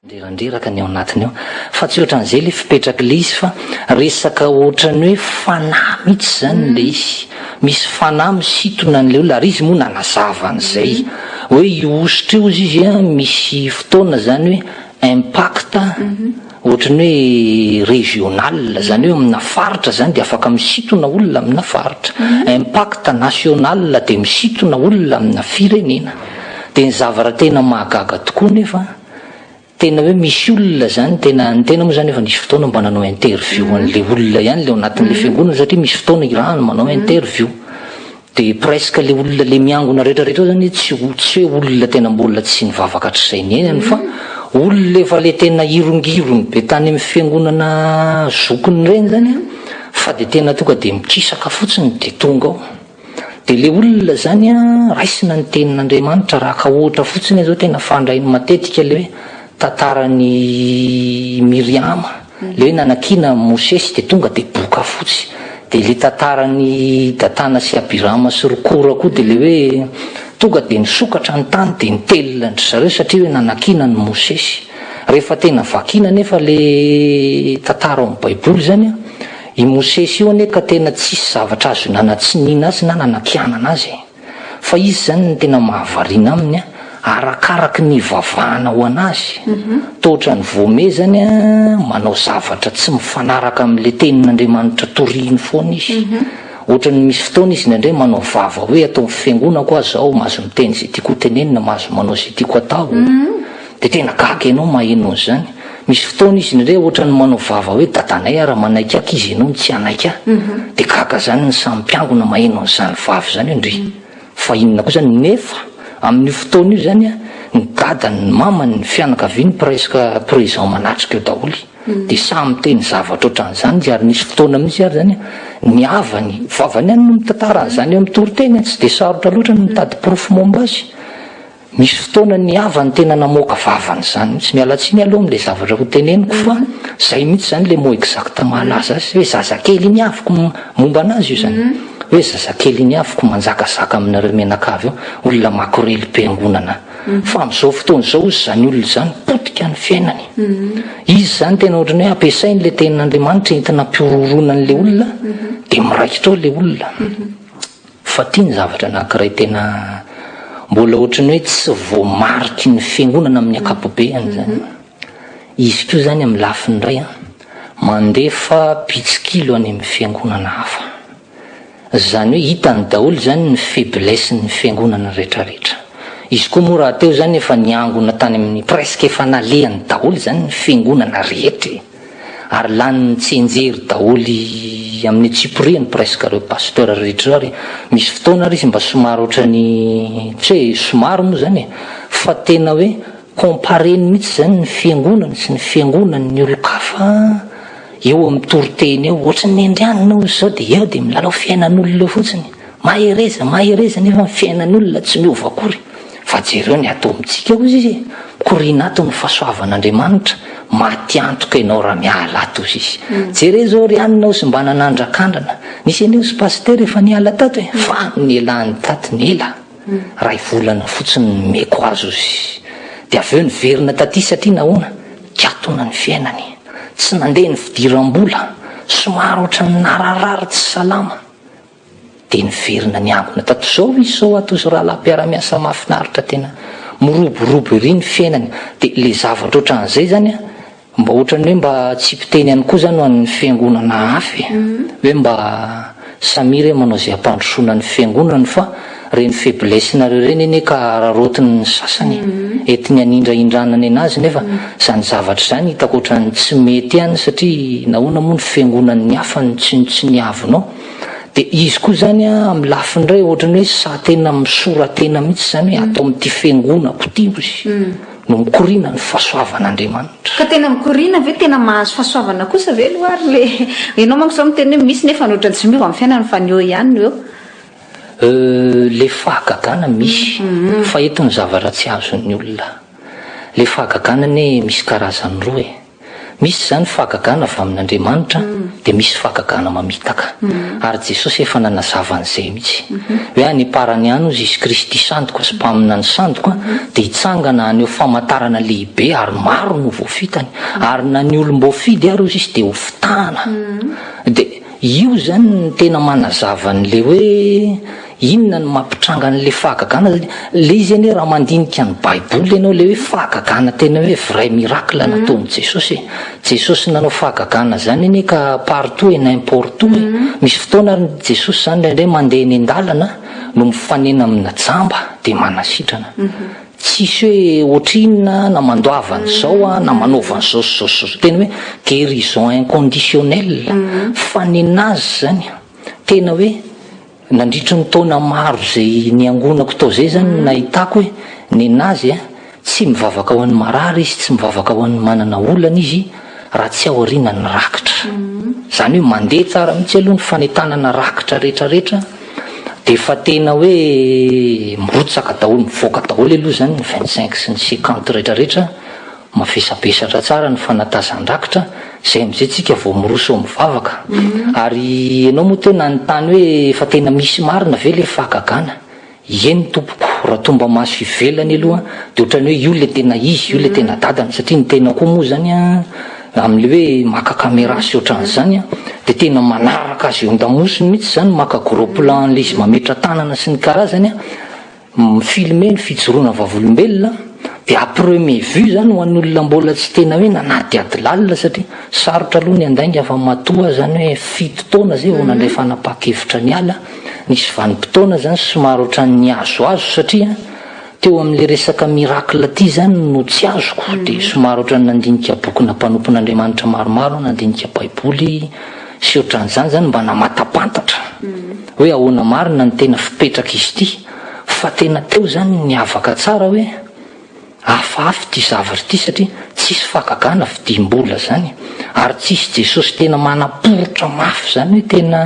Mandrerandreraka ny ao anatiny ao. Fa tsy ohatran'izay ilay fipetrak'ilay izy fa resaka ohatran'ny hoe fanahy mihitsy izany ilay izy. Misy fanahy misintona an'ilay olona ary izy moa nanazava an'izay. Hoe io hosotra io hozy izy an, misy fotoana izany hoe impact ohatran'ny hoe régional, izany hoe amina faritra izany dia afaka misintona olona amina faritra. Impact national dia misintona olona amina firenena. Dia ny zavatra tena mahagaga tokoa nefa, Tena hoe misy olona zany tena, ny tena moa zany efa nisy fotoana mba nanao interview an'le olona ihany le ao anatin'le fiangonana satria misy fotoana irahana manao interview. De presque le olona le miangona rehetra rehetra ao zany tsy tsy hoe olona tena mbola tsy nivavaka hatrizay niainany fa olona efa le tena hirongirony be tany amin'ny fiangonana zokiny ireny zany an, fa de tena tonga de mikisaka fotsiny de tonga ao. Dia ilay olona izany an, raisina ny tenin'Andriamanitra, raha haka ohatra fotsiny aho izao tena fandrainy matetika ilay hoe tantaran'i Miriama, ilay hoe nanakiana an'i Mosesy dia tonga dia boka fotsy, dia ilay tantaran'i Datana sy Abirama sy ry Kora koa dia ilay hoe tonga dia nisokatra ny tany dia nitelina an-dry zareo satria hoe nanakiana an'i Mosesy. Rehefa tena vakiana anefa ilay tantara ao amin'ny baiboly izany an, I Mosesy io anie ka tena tsisy zavatra azo nanatsiniana azy na nanakianana azy e! Fa izy izany ny tena mahavariana aminy an, arakaraky ny ivavahana ho an'azy, toa ohatran'ny voame zany an, manao zavatra tsy mifanaraka amin'ilay tenin'Andriamanitra toriany foana izy. Ohatran'ny misy fotoana izy indraindray manao vava hoe ato amin'ny fiangonako aho izao, mahazo miteny izay tiako hotenenina, mahazo manao izay tiako atao. Dia tena gaga ianao maheno an'izany. Misy fotoana izy indray ohatran'ny manao vava hoe dadanay ara manaiky ahy k'izy ianao no tsy hanaiky ahy. Dia gaga izany ny samy mpiangona maheno an'izany vava izany hoe ndry. Fa inona koa izany? Nefa amin'io fotoana io izany an, ny dadany, ny mamany, ny fianakaviany presque présent manatrika eo daholo. Dia samy miteny zavatra ohatran'izany izy ary nisy fotoana mihitsy ary izany an, ny havany, vavany ihany no mitantara an'izany eo amin'ny toriteny an, tsy dia sarotra loatra ny mitady porofo momba azy. Misy fotoana ny havany tena namoaka vava an'izany mihitsy. Miala tsiny aloha amin'ilay zavatra ho teneniko fa zay mihitsy zany le mot exact mahalaza azy hoe zazakely iny avoko momba anazy io zany. Hoe zazakely iny avoko manjakazaka aminareo mianakavy eo, olona makorelim-piangonana. Fa amin'izao fotoana izao ozy izany olona izany potika ny fiainany. Izy zany tena ohatran'ny hoe ampiasainy le tenin'Andriamanitra entina ampihorohoroana an'ilay olona dia miraikitra ao ilay olona. Fa ty ny zavatra anankiray tena mbola ohatran'ny hoe tsy voamariky ny fiangonana amin'ny ankapobeany zany. Izy koa zany amin'ny lafiny iray an, mandefa mpitsikilo any amin'ny fiangonana hafa. Zany hoe hitany daholo zany ny faiblesse-n'ny fiangonana retraretra. Izy koa moa rahateo zany efa niangona tany amin'ny presque efa nalehany daholo zany ny fiangonana rehetra e. Ary lanin'ny tsianjery daholo amin'ny antsipiriany presque ireo pasteur rehetra ireo ary misy fotoana ary izy mba somary ohatran'ny tsy hoe somary moa izany e fa tena hoe compareny mihitsy izany ny fiangonany sy ny fiangonan'ny olon-kafa eo amin'ny toriteny eo ohatran'ny andrianina hozy izao dia eo dia milalao fiainan'olona eo fotsiny mahereza mahereza nefa ny fiainan'olona tsy miova akory Fa jereo ny ato amintsika hozy izy e! Mikoriana ato ny fahasoavan'Andriamanitra, maty antoka ianao raha miala ato hozy izy. Jereo izao ry anona hozy mba nanandrakandrana, nisy anie hozy pasitera efa niala tato e! Fa nialany tato ny ela, ray volana fotsiny nomeko azy hozy izy. Dia avy eo niverina taty satria nahoana? Nikatona ny fiainany, tsy nandeha ny fidiram-bola, somary ohatran'ny nararary tsy salama. Dia niverina niangona tato izao izy izao ato izy rahalahy mpiara-miasa mahafinaritra tena miroborobo ery ny fiainany dia le zavatra ohatran'izay zany an mba ohatran'ny hoe mba tsy mpiteny ihany koa zany ho an'ny fiangonana hafa e hoe mba samia re manao izay hampandrosoana ny fiangonany fa reny faiblesse nareo reny anie ka araraotin'ny sasany entiny hanindrahindrana nenazy nefa zany zavatra zany hitako ohatran'ny tsy mety ihany satria nahoana moa ny fiangonan'ny hafa no tsinontsiniavinao Dia izy koa izany an, amin'ny lafiny iray ohatran'ny hoe sahy tena misora-tena mihitsy izany hoe ato amin'ity fiangonako ity ozy no mikoriana ny fahasoavan'Andriamanitra. Ka tena mikoriana ve? Tena mahazo fahasoavana kosa ve aloha ary le ianao manko izao miteny hoe misy nefa ny ohatran'ny tsy miova amin'ny fiainana fa ny eo ihany no eo. Euh, le fahagagana misy fa eto ny zavatra tsy azon'ny olona. Le fahagagana anie misy karazany roa e. Misy izany fahagagana avy amin'Andriamanitra dia misy fahagagana mamitaka. Ary Jesosy efa nanazava an'izay mihitsy. Hoe any am-parany any hozy Izy Kristy sandoka sy mpaminany sandoka dia hitsangana haneho famantarana lehibe ary maro no voafitany. Ary na ny olom-boafidy ary hozy Izy dia hofitahana. Dia io izany no tena manazava an'ilay hoe Inona no mampitranga an'ilay fahagagana? Ilay izy anie raha mandinika ny baiboly ianao ilay hoe fahagagana tena hoe vrai miracle nataon'i Jesosy e. Jesosy nanao fahagagana zany anie ka partout et n'importe où e. Misy fotoana ary Jesosy zany indraindray mandeha eny an-dalana no mifanena amina jamba dia manasitrana. Tsisy hoe ohatrinona na mandoava an'izao a na manaova an'izao sy izao sy izao. Tena hoe guérison inconditionnelle. Fa nenazy zany tena hoe Nandritry ny taona maro izay niangonako tao izay izany no nahitako hoe nenazy a, tsy mivavaka ho an'ny marary izy, tsy mivavaka ho an'ny manana olana izy raha tsy aoriana ny rakitra. Izany hoe mandeha tsara mihitsy aloha ny fanentanana rakitra rehetra rehetra dia efa tena hoe mirotsaka daholo, mivoaka daholo aloha izany ny 25 sy ny 50 rehetra rehetra. Mavesabesatra tsara ny fanatazan-drakitra, izay amin'izay tsika vao miroso amin'ny vavaka. Ary ianao moa teo nanontany hoe efa tena misy marina ve ilay fahagagana? Eny tompoko, raha tomba maso ivelany aloha dia ohatran'ny hoe io ilay tena izy, io ilay tena dadany, satria ny tena koa moa izany an, amin'ilay hoe maka caméra sy ohatran'izany an, dia tena manaraka azy eo an-damosiny mihitsy izany, maka gros plan an'ilay izy mametra-tanana sy ny karazany an. Mi-filmer ny fijoroana vavolombelona dia à premier vue zany ho an'ny olona mbola tsy tena hoe nanadihady lalina satria sarotra aloha ny handainga fa matoa zany hoe fito taona zay vao nandray fanapahan-kevitra niala, nisy vanim-potoana zany somary ohatran'ny nihazohazo satria teo amin'ilay resaka miracle ty zany no tsy azoko dia somary ohatran'ny nandinika bokina mpanompon'Andriamanitra maromaro aho, nandinika baiboly sy ohatran'izany zany mba namatapantatra hoe ahoana marina ny tena fipetrak'izy ity fa tena teo zany ny niavaka tsara hoe hafahafa ity zavatra ity satria tsisy fahagagana vidiam-bola zany ary tsisy Jesosy tena manaporitra mafy zany hoe tena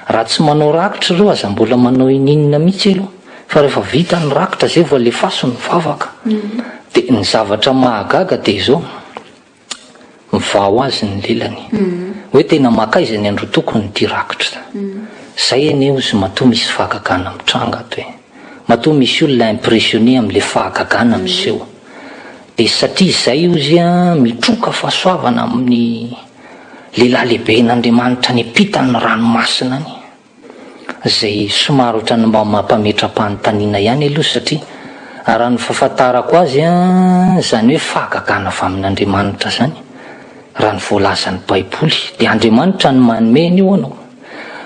raha tsy manao rakitra ireo aza mbola manao ininona mihitsy aloha fa rehefa vita ny rakitra zay vao alefaso ny vavaka de ny zavatra mahagaga de izao Mivaha ho azy ny lelany. Hoe tena makaiza ny androtokony ity rakitra. Zay anie ozy matoa misy fahagagana mitranga ato e. Matoa misy olona impressionné amle fahagagana miseho. De satria zay ozy a mitroka fahasoavana amin'ny lehilahy lehiben'Andriamanitra any ampitan'ny ranomasina any. Izay somary ohatran'ny mba mampametra-panontaniana ihany aloha satria raha ny fahafantarako azy izany hoe fahagagana avy amin'Andriamanitra izany raha ny voalazan'ny baiboly dia Andriamanitra no manome an'io anao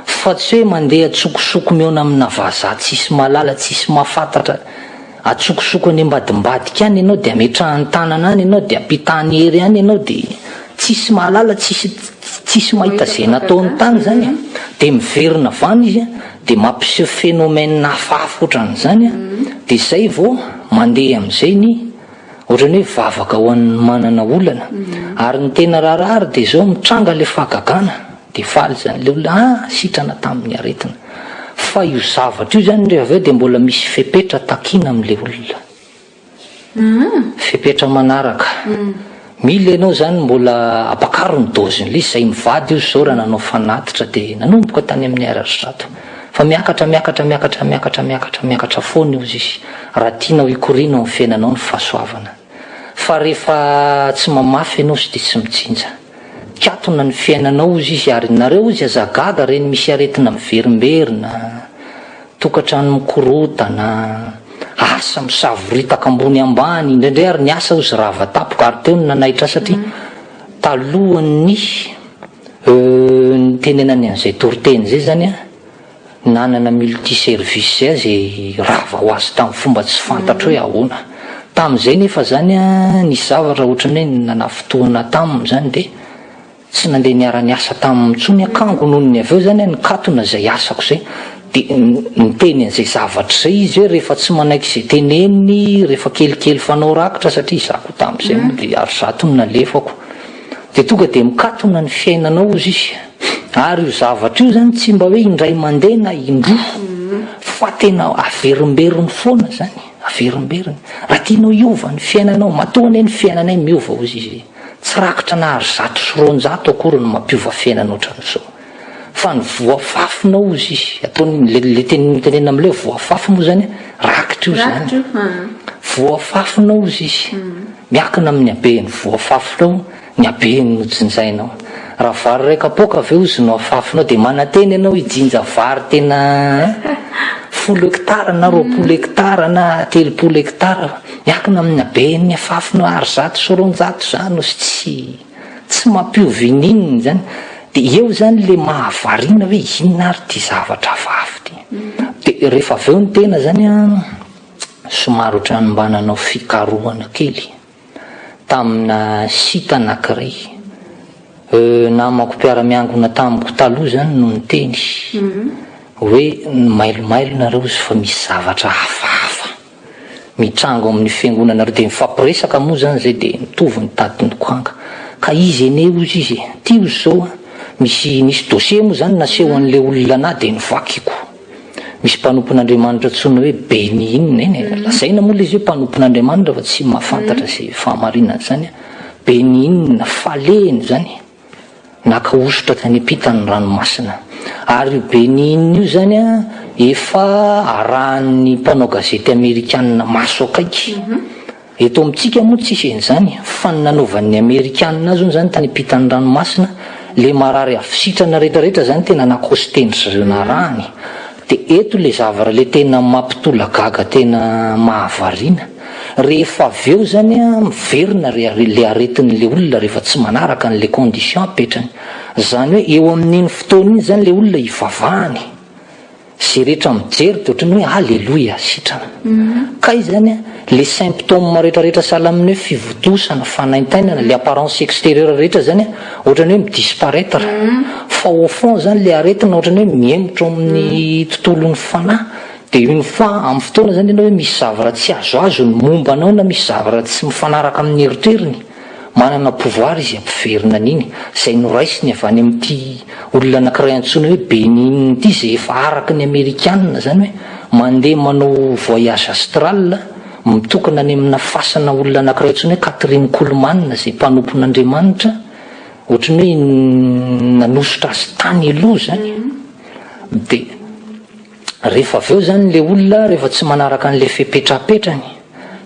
fa tsy hoe mandeha an-tsokosoko mihaona amina vazaha tsisy mahalala tsisy mahafantatra Atsokosoko any ambadimbadika any ianao dia ametrahany tanana any ianao dia ampitany hery any ianao dia tsisy mahalala tsisy tsisy mahita izay nataony tany izany a! Dia miverina avy any izy a, dia mampiseho phénomène hafahafa ohatran'izany a, dia izay vao mandeha amin'izay ny ohatran'ny hoe vavaka ho an'ny manana olana. Ary ny tena raharaha ary dia izao mitranga ilay fahagagana. Dia faly izany ilay olona, ah, sitrana tamin'ny aretina. Fa io zavatra io izany rehefa avy eo dia mbola misy fepetra takiana amin'ilay olona. Fepetra manaraka. Mila ianao izany mbola ampakaro ny dose-n'ilay izy. Izay mivady io izao raha nanao fanatitra dia nanomboka tany amin'ny ariary 100. Fa miakatra, miakatra, miakatra, miakatra, miakatra, miakatra foana io izy raha tianao hikoriana ao amin'ny fiainanao ny fahasoavana. Fa rehefa tsy mamafy ianao izy dia tsy mijinja. Mikatona ny fiainanao ozy izy ary nareo ozy aza gaga reny misy aretina miverimberina, tokatrano mikorotana, asa misavoritaka ambony ambany, indraindray ary ny asa ozy rava tapoka ary teo no nanaitra ahy satria talohan'ny nitenenany an'izay toriteny izay zany an, Nanana multi service zay aho zay rava ho azy tamin'ny fomba tsy fantatro hoe ahoana. Tamin'izay nefa zany an, nisy zavatra ohatran'ny hoe nanafintohina taminy zany dia tsy nandeha niara-niasa taminy intsony aho kango nony ny avy eo zany an nikatona izay asako izay dia niteny an'izay zavatra izay izy hoe rehefa tsy manaiky izay teneniny rehefa kelikely fanao rakitra satria izaho koa tamin'izay moa dia ary zato no nalefako Dia tonga dia mikatona ny fiainanao hozy izy. Ary io zavatra io zany tsy mba hoe indray mandeha na indroa fa tena averimberiny foana zany, averimberiny. Raha tianao hiova ny fiainanao, matoa anie ny fiainanay miova hozy izy. Tsy rakitra na ary 201 akory no mampiova fiainana ohatran'izao. Fa ny voa afafinao hozy izy, ataony le le teny notenenina amle voa afafy moa zany rakitra io zany. Rakitra io, aa. Voa afafinao hozy izy, miankina amin'ny haben'ny voa afafinao ny habeny no jinjainao. Raha vary iray kapoaka ve hozy no afafinao dia manantena ianao hijinja vary tena 10 hectare na 20 hectare na 30 hectare, miankina amin'ny haben'ny afafinao ary 201 zany hozy tsy tsy mampiova ininona izany. Dia eo izany le mahavariana hoe inona ary ity zavatra hafahafa ity. Dia rehefa avy eo ny tena izany an, somary ohatran'ny mba nanao fikarohana kely tamina site anankiray. Namako mpiara-miangona tamiko taloha izany no niteny hoe mailomailo nareo izy fa misy zavatra hafahafa mitranga ao amin'ny fiangonanareo. Dia mifampiresaka moa izany izay dia mitovy ny tadin-dokanga. Ka izy anie hozy izy e, ty hozy izao an, misy nisy dossier moa izany naseho an'ilay olona anah dia novakiko. Misy mpanompon'Andriamanitra antsoina hoe Benny Hinn eny e, lazaina moa ilay izy hoe mpanompon'Andriamanitra fa tsy mahafantatra izay fahamarinana izany an. Benny Hinn, falehiny izany, naka hosotra tany ampitan'ny ranomasina. Ary io Benny Hinn io izany an, efa arahan'ny mpanao gazety amerikanina maso akaiky. Eto amintsika moa tsisy an'izany fa ny nanaovan'ny amerikanina azy hono zany tany ampitan'ny ranomasina le marary avy sitrana retraretra zany tena nakosten-dry zareo narahany de eto le zavatra le tena mampitolagaga tena mahavariana rehefa avy eo zany an miverina re le aretin'le olona rehefa tsy manaraka an'le condition apetrany zany hoe eo amin'iny fotoana iny zany le olona ivavahany Ze rehetra mijery de ohatran'ny hoe aleloia sitrana. Kay zany an, le symptômes rehetra rehetra sahala amin'ny hoe fivontosana, fanaintainana, le apparence extérieure rehetra zany an, ohatran'ny hoe mi-disparaître. Fa au fond zany le aretina ohatran'ny hoe mihemotra ao amin'ny tontolon'ny fanahy, de une fois amin'ny fotoana zany ianao hoe misy zavatra tsy azoazo ny momba anao na misy zavatra tsy mifanaraka amin'ny eritreriny, Manana pouvoir izy hampiverina an'iny, izay noraisiny avy any amin'ity olona anankiray antsoina hoe Benin ity izay efa araka ny amerikana izany hoe mandeha manao voyage astral, mitokona any amina fasana olona anankiray antsoina hoe Catherine Kuhlman izay mpanompon'Andriamanitra, ohatran'ny hoe nanosotra azy tany aloha izany. Dia rehefa avy eo izany ilay olona rehefa tsy manaraka an'ilay fepetra apetrany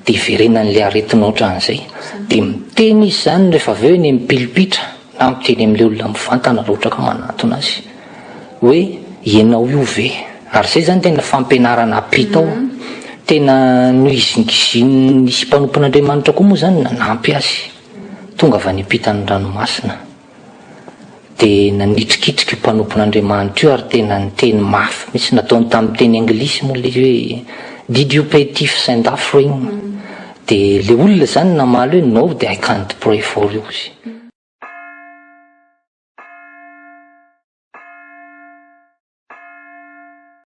dia iverenan'ilay aretina ohatran'izay. Dia miteny izy izany rehefa avy eo eny amin'ny pilipitra na miteny amin'ilay olona mivantana raha ohatra ka manantona azy hoe ianao io ve? Ary izay izany tena fampianarana ampita ao. Tena nohizingizinin'ny nisy mpanompon'Andriamanitra koa moa izany nanampy azy tonga avy any ampitan'ny ranomasina. Dia nanitrikitrika io mpanompon'Andriamanitra io ary tena niteny mafy mihitsy, nataony tamin'ny teny anglisy moa ilay izy hoe Did you pay tithes and offering? Dia ilay olona izany namaly hoe No, dia I can't pray for you izy.